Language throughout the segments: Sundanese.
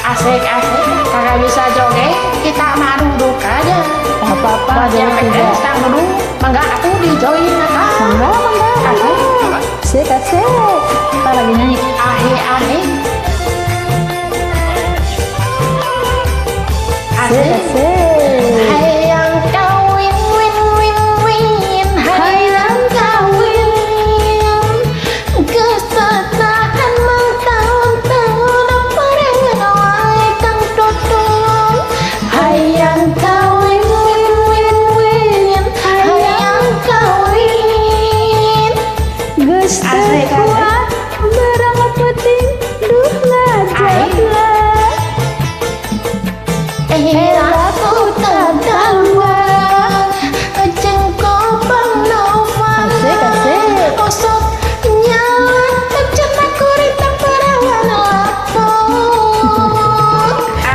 Asik asik, kagak bisa joget, kita mah duduk aja. Apa-apa Buat yang dulu pengen juga. Sedang duduk, mangga atuh di join akang. Mangga, mangga, mangga. Asik, asik. Kita lagi nyanyi. Ahe ahe. Asik, Asik. Asik. Hayang kawin win win win, hayang kawin. Geus tahan mangtaun-taun parengan wae Kang Dudung. Hayang kawin win win win, hayang kawin. Geus teu Asik, asik. Kuat berang peuting duh ngajablak. Eraku tetangga jeung Bang Noval. Asik, asik. Osok nyala cenah kurita perawan lapor.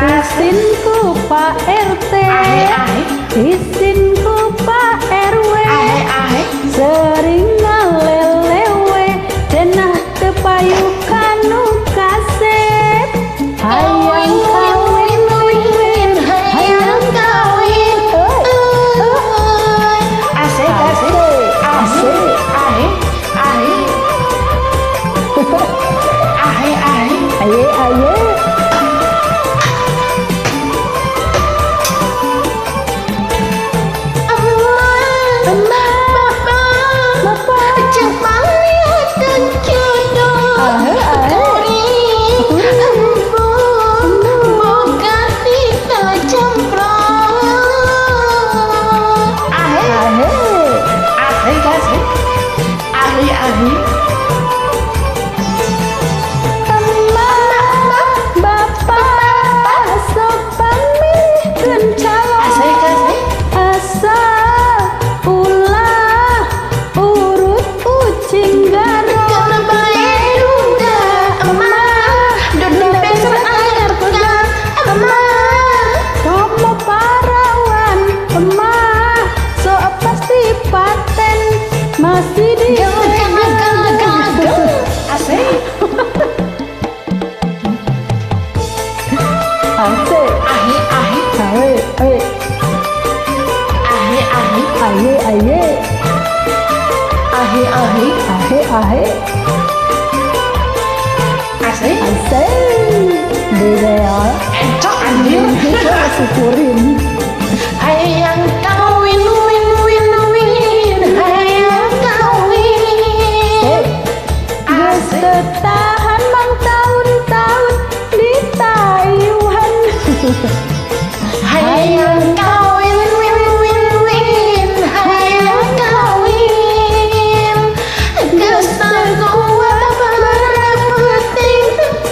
Isin ku Pak RT, Ahe ahe. Isin ku Pak RW, Ahe ahe. Sering ngalelewe, cenah teu payu kanu kasep. Hayang kawin win win, hayang kawin. Asik asik. Asik. Ahe ahe. Ahe ahe. Aye aye. Emak, bapak, Bapak. Jeung paliatan jodoh. Ahe, ahe. Kuring, embung, boga titel jemprot. Ahe, Ahe. Asik asik. Ahe ahe. Emak, bapak, sok pamihkeun calon. Asik asik. Asa ulah urut ucing garong. Kana bae duda emak, duda besar air emak. Komo parawan emak, so pasti paten masih di Gel gel gel gel gel. Asik. Asik. Ahe ahe. Ahe, ahe. Ahe ahe. Aye aye. Ahe ahe. Ahe ahe. Asik. Asik. Beda ya. Encok anjir. Syukurin. Hayang kawin win win win, hayang kawin. Geus Asik. teu tahan mangtaun-taun di Taiwan. Hayang kawin win win win, hayang kawin. Geus teu kuat barang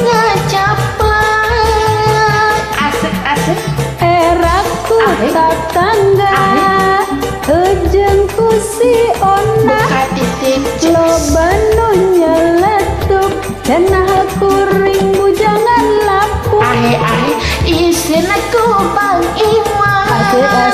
ngacaplak. Asik asik. Eraku Ahe. Tatangga Ejeng ku si Ona, Buka titik. Loba nu nyeletuk cenah kuring bujangan lapuk. Ahe ahe, isin aku Bang Iwan. Asik.